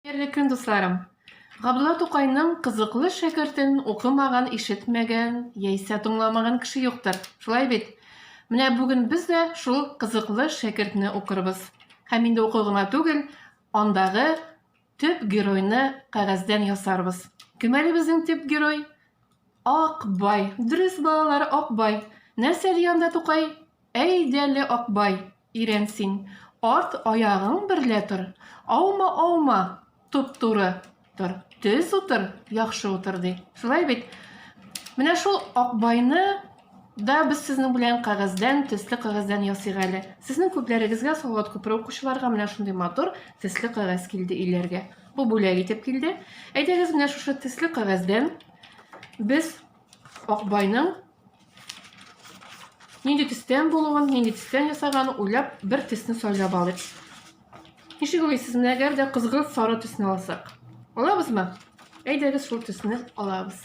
Хәерле көн, дусларым! Габдулла Тукайның кызыклы шәкертен укымаган, ишетмәгән яисә тыңламаган кеше юктыр. Шулай бит? Менә бүген без дә шул кызыклы шәкертне укырбыз. Һәм инде уку гына түгел, андагы төп геройны кәгазьдән ясарбыз. Кем әле безнең төп герой? Акбай. Дөрес, балалар, Акбай. Нәрсә ди анда Тукай? Әйдәле, Акбай, Өйрән син. Арт аягың берлә тор. Аума, аума, туп-туры тор. Төз утыр, яхшы утыр, ди. Шулай бит? Менә шул Акбайны да без сезнең белән кәгазьдән, төсле кәгазьдән ясыйк әле. Сезнең күпләрегезгә, Салават күпере укучыларга менә шундый матур төсле кәгазь килде өйләргә. Бу бүләк итеп килде. Әйдәгез, менә шушы төсле кәгазьдән без Акбайның нинди төстән булуын, нинди төстән ясаганын уйлап, бер төсне сайлап алыйк. Ничек уйлыйсыз, менә әгәр дә кызгылт сары төсне алсак? Алабызмы? Әйдәгез шул төсне алабыз.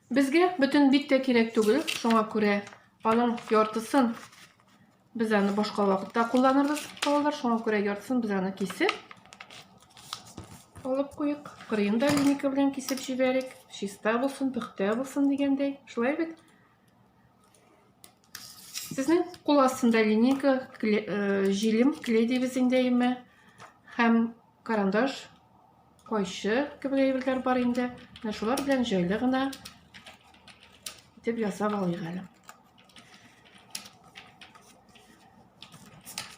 Безгә бөтен бит тә кирәк түгел, шуңа күрә аның яртысын Без аны башка вакытта кулланырбыз, балалар. Шуңа күрә яртысын без аны кисеп алып куйык. Кырыен да линейка белән кисеп җибәрик. Чиста булсын, пөхтә булсын дигәндәй. Шулай бит? Сезнең кул астында линейка, э, җилем, клей дибез инде әйме. Һәм карандаш, кайчы кебек әйберләр бар инде. Менә шулар белән җайлы гына итеп ясап алыйк әле.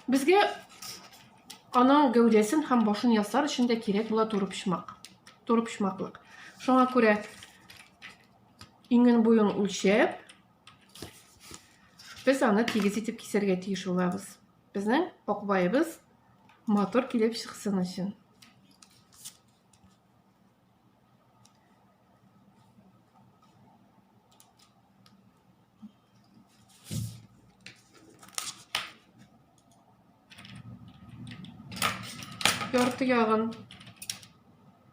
Безгә аның гәүдәсен һәм башын ясар өчен дә кирәк була туры почмак. Туры почмаклык. Шуңа күрә иңен буен үлчәп, без аны тигез итеп кисәргә тиеш булабыз. Безнең акбаебыз матур килеп чыксын өчен. Ярты ягын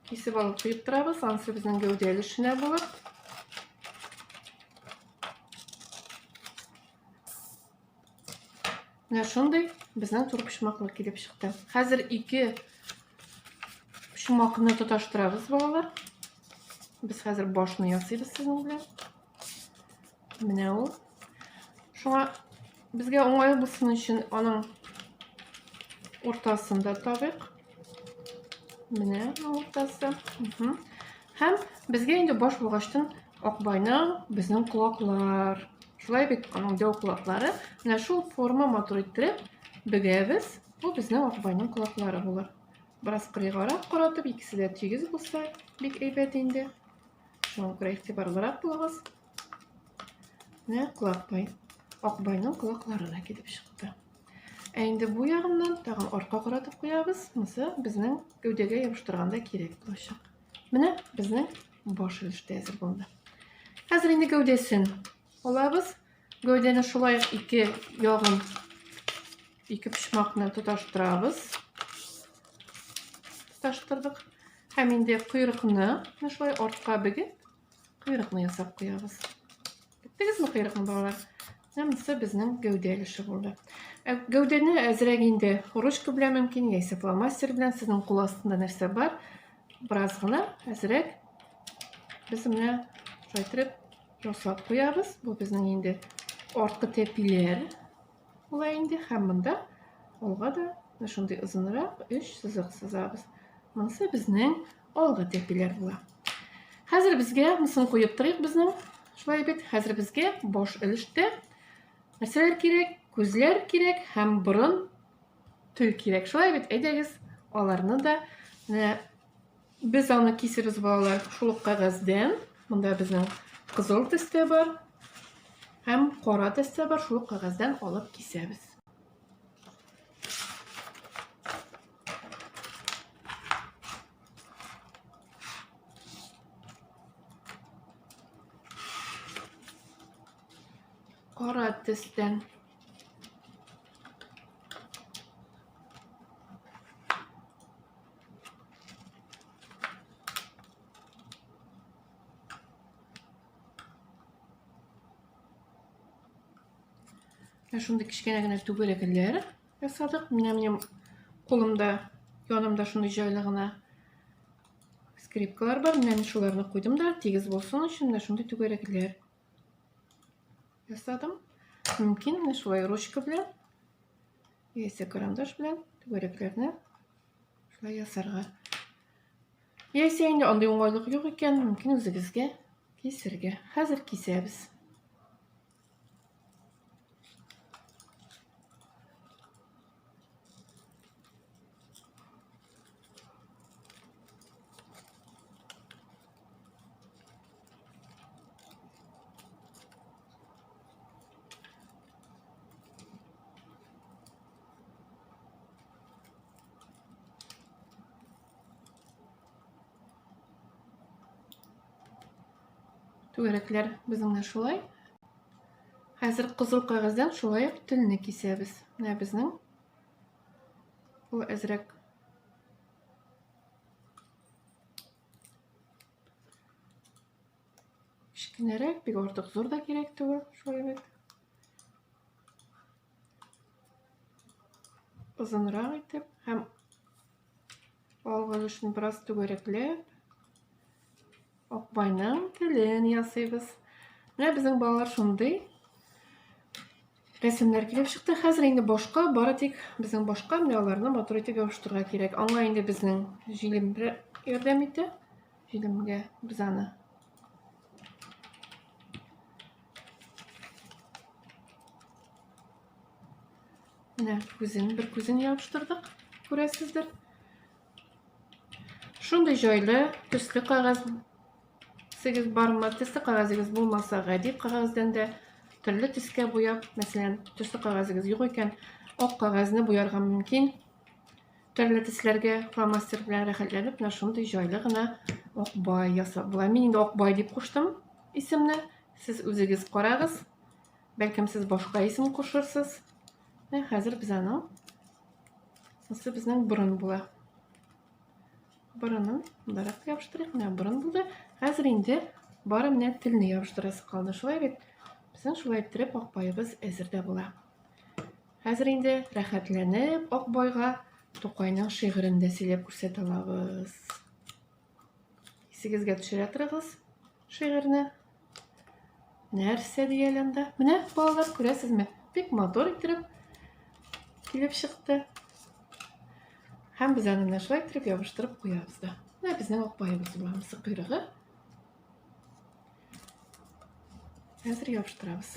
кисеп алып куеп торабыз. Анысы безнең гәүдә өлешенә булыр. Менә шундый безнең турыпочмаклы килеп чыкты. Хәзер ике почмакны тоташтырабыз, балалар. Без хәзер башны ясыйбыз сезнең белән. Менә ул. Шуңа безгә уңайлы булсын өчен аның уртасын да табыйк. Менә уртасы. Һәм безгә инде баш булгачтын Акбайның безнең колаклар. Шулай бит, аның дәү колаклары. Менә шул форма матур иттереп бөгәбез. Бу безнең Акбайның колаклары булыр. Бераз кырыйгарак каратып, икесе дә тигез булса, бик әйбәт инде. Шуңа күрә игътибарлырак булыгыз. Менә колакбай. Акбайның колаклары да килеп чыкты. Ә инде бу ягыннан тагын артка каратып куябыз. Монысы безнең гәүдәгә ябыштырганда кирәк булачак. Менә безнең баш өлеш тә әзер булды. Хәзер инде гәүдәсен алабыз. Гәүдәне шулай ук ике ягын, ике почмакны тоташтырабыз. Тоташтырдык. Һәм инде койрыкны менә шулай артка бөгеп, койрыкны ясап куябыз. Беттегезме койрыкны, балалар? Менә монысы безнең гәүдә өлеше булды. Ә гәүдәне әзрәк инде ручка белән мөмкин, яисә фломастер белән, сезнең кул астында нәрсә бар, бераз гына әзрәк без менә шулай итеп ясап куябыз. Бу безнең инде арткы тәпиләр була инде. Һәм монда алга да менә шундый озынрак өч сызык сызабыз. Монысы безнең алгы тәпиләр була. Хәзер безгә монысын куеп торыйк безнең. Шулай бит, хәзер безгә баш өлештә нәрсәләр кирәк? Күзләр кирәк һәм борын тел кирәк. Шулай бит, әйдәгез, аларны да менә без аны кисербез, балалар, шул ук кәгазьдән. Монда безнең кызыл төстә бар һәм кара төстә бар, шул ук кәгазьдән алып кисәбез. Кара төстән. Менә шундый кечкенә генә түгәрәкләр ясадык. Менә минем кулымда Янымда шундый җайлы гына скрипкалар бар. Менә мин шуларны куйдым да, тигез булсын өчен менә шундый түгәрәкләр ясадым. Мөмкин менә шулай ручка белән яисә карандаш белән түгәрәкләрне шулай ясарга. Яисә инде андый уңайлык юк икән, мөмкин үзегезгә кисергә. Хәзер кисәбез. Түгәрәкләр безнең менә шулай. Хәзер кызыл кәгазьдән шулай ук телне кисәбез. Менә безнең ул әзрәк кечкенәрәк, бик артык зур да кирәк түгел, шулай бит. Озынрак итеп һәм алгы өлешен бераз түгәрәкләп Акбайның телен ясыйбыз. Менә безнең балалар шундый рәсемнәр килеп чыкты. Хәзер инде башка, бары тик безнең башка менә аларны матур итеп ябыштырырга кирәк. Аңа инде безнең җилем ярдәм итә. Җилемгә без аны Менә күзен, бер күзен ябыштырдык, күрәсездер. Шундый җайлы төсле кәгазь сегез бармы? Төсле кәгазегез булмаса, гади кәгазьдән дә төрле төскә буяп, мәсәлән, төсле кәгазегез юк икән, ак кәгазьне буярга мөмкин. Төрле төсләргә фломастер белән рәхәтләнеп, менә шундый җайлы гына акбай ясап була. Мин инде акбай дип куштым исемне. Сез үзегез карагыз. Бәлкем сез башка исем кушырсыз. Менә хәзер без аның Монысы безнең борын була. Борынын мондарак ябыштырыйк. Менә борын булды. Хәзер инде бары менә телне ябыштырасы калды. Шулай бит? Безнең шулай иттереп акбаебыз әзер дә була. Хәзер инде рәхәтләнеп акбайга Тукайның шигырен дә сөйләп күрсәтә алабыз. Исегезгә төшерә торыгыз шигырьне. Нәрсә дияле анда? Менә, балалар, күрәсезме? Бик матур иттереп килеп чыкты. Һәм без аны менә шулай иттереп ябыштырып куябыз да. Менә безнең акбаебыз була. Монысы койрыгы. Хәзер ябыштырабыз.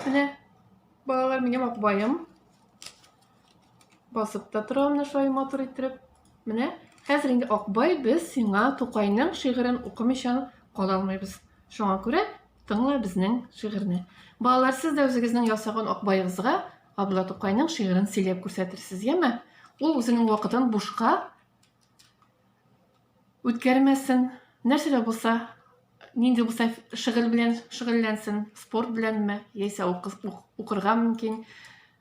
Менә, балалар, минем акбаем. Басып та тора менә шулай матур иттереп. Менә, хәзер инде Акбай без сиңа Тукайның шигырен укымыйча кала алмыйбыз. Шуңа күрә тыңла безнең шигырьне. Балалар, сез дә үзегезнең ясаган Акбаегызга Габдулла Тукайның шигырен сөйләп күрсәтерсез, яме? Ул үзенең вакытын бушка үткәрмәсен, нәрсә дә булса, нинди булса шөгыль белән шөгыльләнсен, спорт беләнме, яисә укырга мөмкин,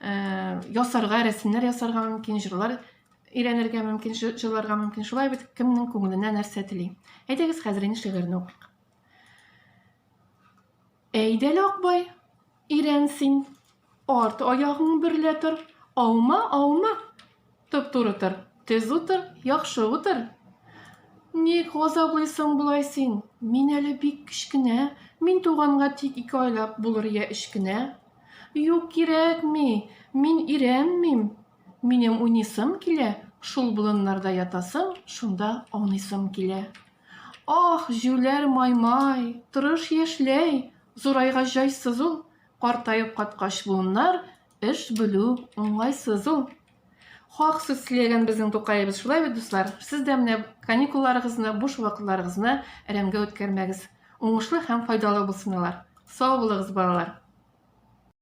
э, ясарга, рәсемнәр ясарга мөмкин, җырлар өйрәнергә мөмкин, җырларга мөмкин. Шулай бит кемнең күңеленә нәрсә тели. Әйдәгез, хәзер инде шигырьне укыйк. Әйдә әле, Акбай, өйрән син. Арт аягың берлә тор, аума, аума. Туп-туры тор, төз утыр, яхшы утыр. Ник газаплыйсың болай син? Мин әле бик кечкенә, мин туганга тик ике айлап булыр я өч кенә. Юк, кирәкми, мин өйрәнмим. Минем уйныйсым килә, шул болыннарда ятасым, шунда ауныйсым килә. Ах, җүләр маймай, тырыш яшьләй, зурайгач җайсыз ул, Картаеп каткач буыннар, эш белү уңайсыз ул. Хак сүз сөйләгән безнең Тукаебыз, шулай бит, дуслар? Сез дә менә каникулларыгызны, буш вакытларыгызны әрәмгә үткәрмәгез. Уңышлы һәм файдалы булсын алар. Сау булыгыз, балалар!